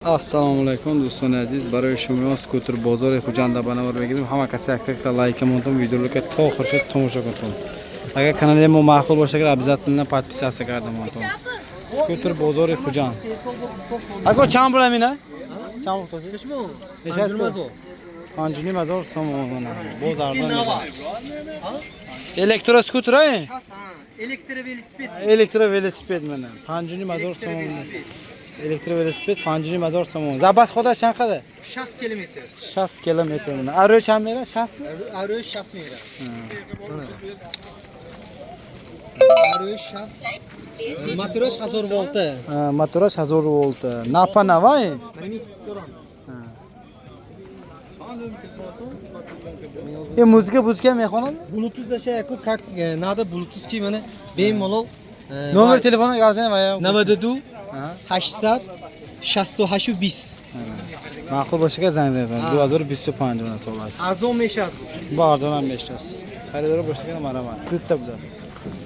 Ассалому алайкум, дӯстони азиз. Барои шумо скутер бозори Хуҷанда ба навор мегирем. Ҳама касе якта лайк монтон, видеоро то охирша тамошо кунтон. Агар канали мо маъқул боша, агар обязательно подписаться карда монтон. Скутер бозори Хуҷанд. Ако, чанд пул амина? Чанд пул тоси? 5500 сомон. Боз арзон мешавад. Электроскутер ай? Электровелосипед. Электровелосипед мана. 5500 сомон. Электровелосипед 5500 сомон. Запас ход аш чанд қадар? 60 километр. 60 километр мана. Арӯй чанд мера? 60 ми? Арӯй 60 мера. Арӯй 60. Мотораш 1000 волта. Мотораш 1000 волта. Напа навай? Ин музыка бузика мехонад? Bluetooth даша яку как надо Bluetooth ки мана бемалол. Номер телефона газен ва 92 800 68 20. Маъқул боша ка занг занед. 2025 мана сол аст. Арзон мешавад. Бо арзон ҳам мешавад. Харидор боша ка марҳамат. Дутта будааст.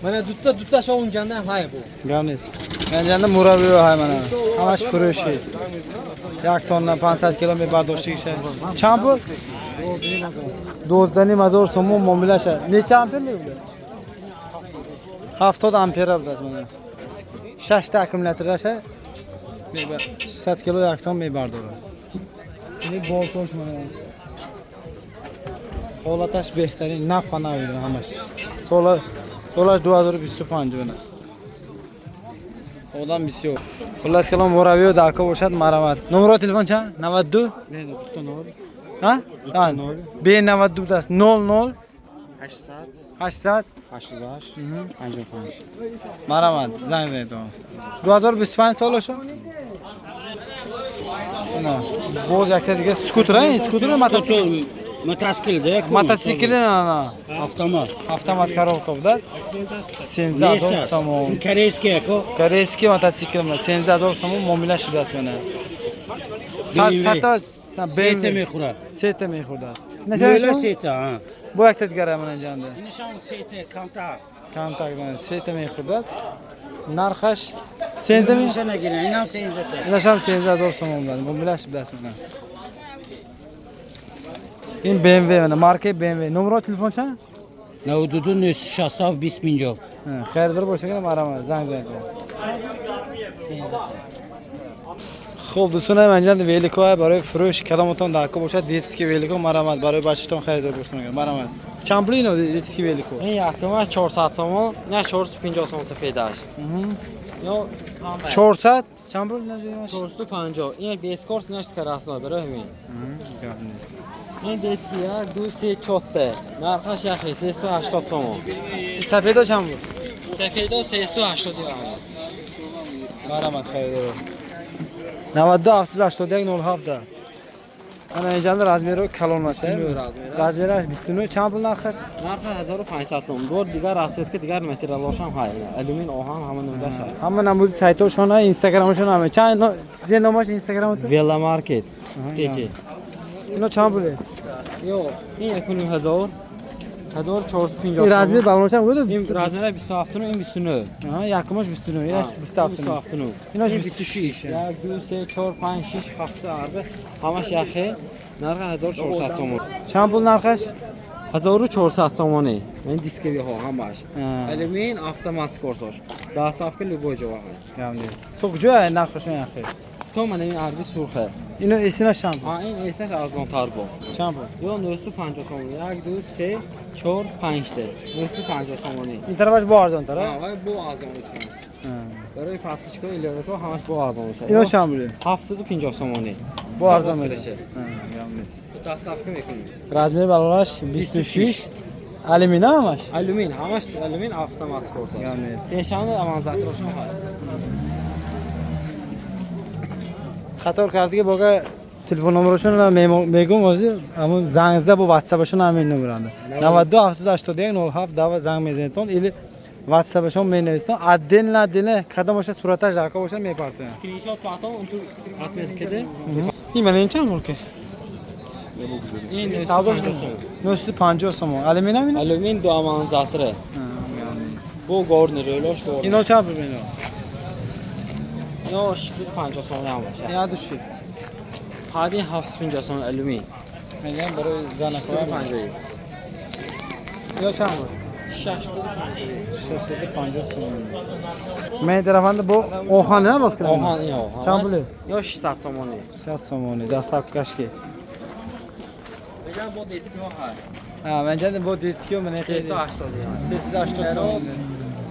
Мана дутта дутташа унҷанда ҳам ҳай бу. Гап нест. Ганҷанда муравиё ҳай мана. Ҳамаш фурӯшӣ. Як тонна 500 кило мебардоштигиша. Чанд пул? 12,500 сомон муомилаша. Неча ампер мебуда? 70 ампера будааст мана. Шашта аккумулятораша 100 кило як тон мебардорад. Ини болтош мана. Ҳолаташ беҳтарин, нафа навида ҳамаш. Сола солаш 2025 мана. Одам бисёр. Хуллас калом, муравиё дако бошад, марҳамат. Номеро телефон чанд? 92? Не, 0. Ҳа? Б 92 будааст. 00 800 800 88 55. Марҳамат, занг занед. 2025 солашо? На, боз якта дига скутер, ай? Скутер ё мотоцикл? Мотоциклда. Мотоцикл на. Автомат. Автомат коробка будааст. 13 000 сомон. Корейский ако. Корейский мотоцикл мана 13 000 сомон муомила шудааст мана. BMW. Сата Сета мехӯрад. Сета мехӯрдааст. Мела сета, а. Бо якта дигара мана ҷанда. Инашам сета, контакт. Контакт мана сета мехӯрдааст. Нархаш 13 мing. Инаша нагиран, инам 13 та. Инашам 13 000 сомон будааст. Муомила шудааст мана. Ин BMW мана маркаи BMW. Номеро телефон чанд? 92 967 20 50. Харидор боша кана марҳамат, занг занед. Хуб, дӯстони манҷанд, велико барои фурӯш кадомотон дако бошад, детский велико, марҳамат, барои бачатон харидор бошад, марҳамат. Чанд пул ино детский велико? Ин якумаш 400 сомон, ина 450 сомон сафедаш. Ё 400 чанд пул ино? 450. Ин бескорс инаш скоростной барои ҳамин. Гап нест. Ин детский 1, 2, 3, 4 та. Нархаш яхе 380 сомон. Сафедо чанд пул? Сафедо 380 дирҳам. Марҳамат, харидоро. 92 781 07. Ана инҷанда размеро калон аст. 29 размер. Размераш 29. Чанд пул нархаш? Нархи 1500 сом. Бор дигар расцветка, дигар материалошам ҳай. Алюмин, оҳан ҳама намудаш ҳаст. Ҳама намуди сайтошон, инстаграмошон ҳама. Чанд чизе номаш инстаграмото? Веломаркет. Течи. Ино чанд пуле? Ё ин 1500. 1450. Ин размер балоншам буд? Ин размера 27, ин 29. Аҳа, якумаш 29, инаш 27. 27. Инаш 26. 1, 2, 3, 4, 5, 6, 7 арба. Ҳамаш яхе. Нархи 1400 сомон. Чанд пул нархаш? 1400 сомоне. Ин дисковиҳо ҳамаш. Алюмин, автомат скорсош. Доставка любой ҷо ҳай. Гап нест. То куҷо нархаш яхе? То мана ин арби сурхе. Ино эсинаш чанд пул? А ин эсаш арзонтар бо. Чанд пул? Ё 950 сомон. 1, 2, 3, 4, 5 та. 950 сомони. Ин тарафаш бо арзонтар, а? Ва бо арзон мешавад. Барои подписчикҳо илёрико ҳамаш бо арзон мешавад. Ино чанд пул? 750 сомони. Бо арзон мешавад. Гап нест. Доставка мекунем. Размер балонаш 26. Алюмин ҳамаш? Алюмин, ҳамаш алюмин, автомат скорсаш. Гап нест. Пешани аванзатрошон ҳай. Қатор кардиги бога телефон номерошон мегум ҳозир, ҳамун занг зада бо ватсапашон ҳамин номеранда. 92 781 07 дава занг мезанедтон или ватсапашон менависетон. Отдельно отдельно кадом боша сураташ дако боша мепартоянд. Скриншот потом он ту отметка кида. Ин мана ин чанд пул ки? Ин Савдош 950 сомон. 950 сомон. Алюмин ҳам ино? Алюмин ду аванзатра. Бо горни рӯлош горни. Ино чанд пул ино? Ино 650 сомон ҳам боша. Ин ду шид. Пади 750 сомон алюмин. Мегӯям барои занакҳо. 650. Ё чанд буд? 650. 650 сомон. Мен тарафанда бо оҳан набуд кунам. Оҳан ё. Чанд пуле? Ё 600 сомонӣ. 600 сомонӣ. Доставкаш ки. Мегӯям бо детский ҳо. Ҳа, мен ҷанди бо детский мен 380. 380 сомонӣ.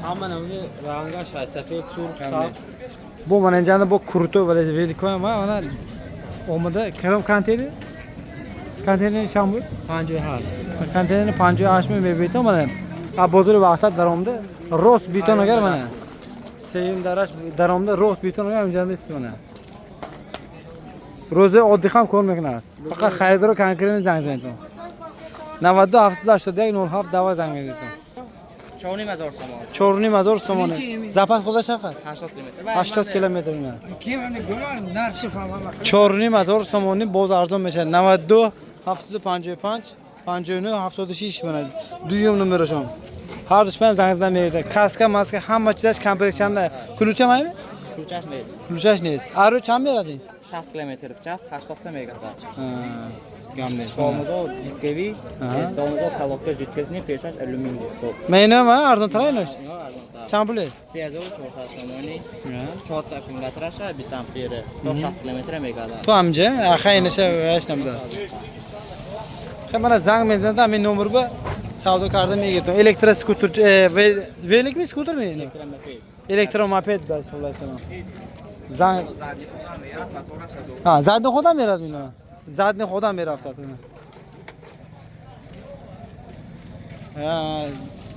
Ҳама намуди рангаш ҳаст, сафед, сурх, сабз. Бо ман инҷанда бо круто вале велико ҳам ана омада кадом контейнер? Контейнер чанд буд? 58. Контейнер 58 мебитон мана. А бозори вақта даромда рост битон агар мана. Сеюм дараш даромда рост битон агар инҷанда аст мана. Рӯзи оддӣ ҳам кор мекунад. Фақат харидоро конкретно занг занедтон. 92 781 07 дава занг мезанедтон. 4,5 сомон. 4,5 сомон. Запас худаш чақад? 80 километр. 80 километр мена. 4,5 сомонӣ боз арзон мешавад. 92 755 59 76 мена. Дуюм номерашон. Ҳар душман занг задан мегирад. Каска, маска, ҳама чизаш комплект чанда. Ключа майми? Ключаш нест. Ключаш нест. Ару чанд мерадин? 60 километр в час 80 та мегардад. Гам нест. Тормозо дисковӣ, тормозо колодка жидкостный, пешаш алюминий дисков. Мена ма арзонтар инаш? Чанд пуле? 3400 сомонӣ. 4 та аккумулятораш 20 ампер, то 60 километр мегардад. Ту ҳамҷа? Аха инаша ваш намудааст. Хе мана занг мезанад ҳамин номер ба савдо карда мегиртон. Электроскутер, велик ми скутер ми? Электромопед. Электромопед бас хулоса. Занг Ҳа, задни худам мерад мина. Задни худам мерафтад. Ҳа,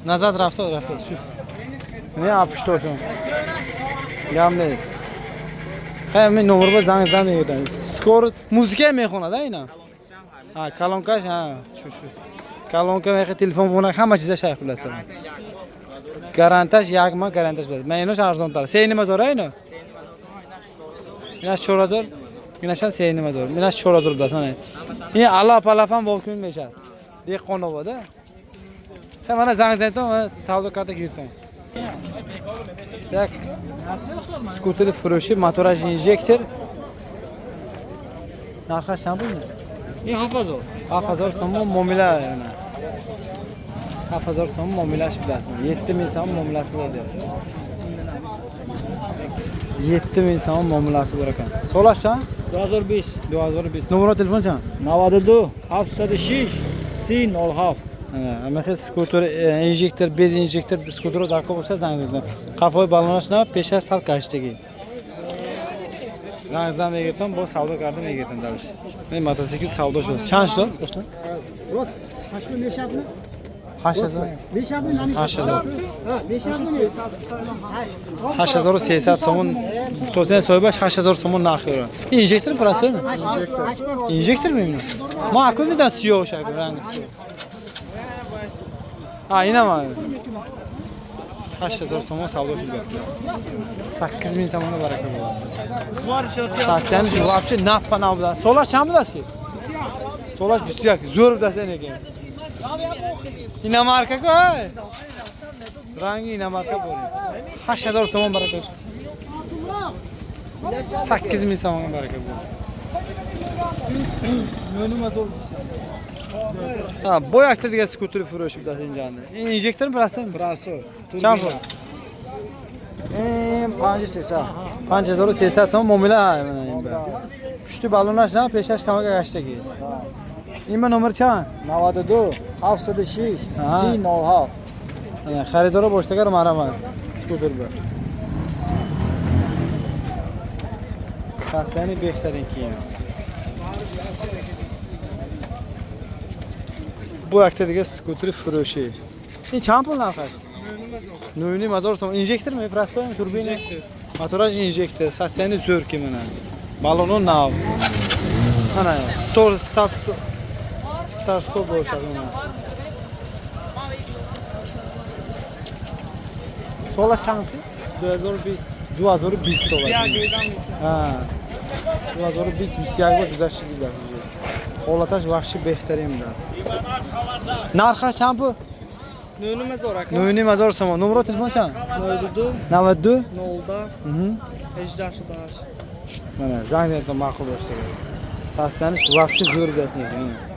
назад рафтад, рафтад. Шу. Не апштошон. Гам нест. Хе ҳамин номер ба занг зан мегиртон. Скоро музика мехонад а ина? Ҳа, колонкаш, ҳа, шу шу. Колонка мехе телефон бонак ҳама чиза шай хулоса. Гаранташ як моҳ гаранташ буд. Ман инош арзонтар. 3,5 ина? Инаш 4000, инаш ҳам 3,5. Инаш 4000 будааст. Ана. Ин алаф алаф ҳам волкун мешавад. Деҳқонобод, а? Хе мана занг занедтон, мана савдо карда гиртон. Як скутери фурӯшӣ, мотораш инжектор. Нархаш чанд буд? Ин 7000. 7000 сомон муомила. 7000 сомон муомилаш будааст. 7000 сомон муомилasi bor deyapti. 7000 сомон муомилasi bor ekan. Солаш чанд? 2020. 2020. Номер телефон чанд? 92 706 30 07. Ҳамаи скутер инжектор, без инжектор скутерро дар кор бошад занг мезанад. Қафои балонаш на, пешаш сал каштагӣ. Занг зан мегиртон, бо савдо карда мегиртон дарш. Ин мотосикл савдо шуд. Чанд шуд? Рост 8 мешадми? 8000. Мешадми 8000. Ҳа, мешадми? 8300 сомон. Тосен соҳибаш 8000 сомон нарх дорад. Ин инжектор простой ми? Инжектор ми ино? Ма акун дидам сиёҳ шак ранг сиёҳ. А инам 8000 сомон савдо шуд. 8000 сомона барака буд. Сасяни вообще наф па набуда. Солаш чанд будааст ки? Солаш 21. Зӯр будааст ин екен. Иномарка ко? Ранги иномарка бори. 8000 сомон барака шуд. 8000 сомон барака буд. Ҳа, бо якта дига скутери фурӯшӣ будааст инҷанда. Ин инжектор простой? Простой. Чанд пул? Ин 5300. 5300 сомон муомила мана ин ба. Пушти балонаш на, пешаш камака гаштагӣ. Ин ба номер чанд? 92 706 30 07. Ана, харидоро боштагар марамад. Скутер ба. Сасяни беҳтарин ки ин. Бо якта дига скутери фурӯшӣ. Ин чанд пул нархаш? 9,5 сомон. Инжектор ми простой турбина? Мотораш инжектор, сасяни зӯр ки мана. Балоно нав. Ана, стор стап стар стоп бошад мана. Солаш чанд? 2020. 2020 сола. Ҳа. 2020 21 бор гузаштагӣ будааст уже. Ҳолаташ вообще беҳтарин будааст. Нархаш чанд пул? 9,5 ака. 9,5 сомон. Номеро телефон чанд? 92 92 02 18 88. Мана занг занедтон маъқул бошад. Состояние ш вообще зӯр гаст.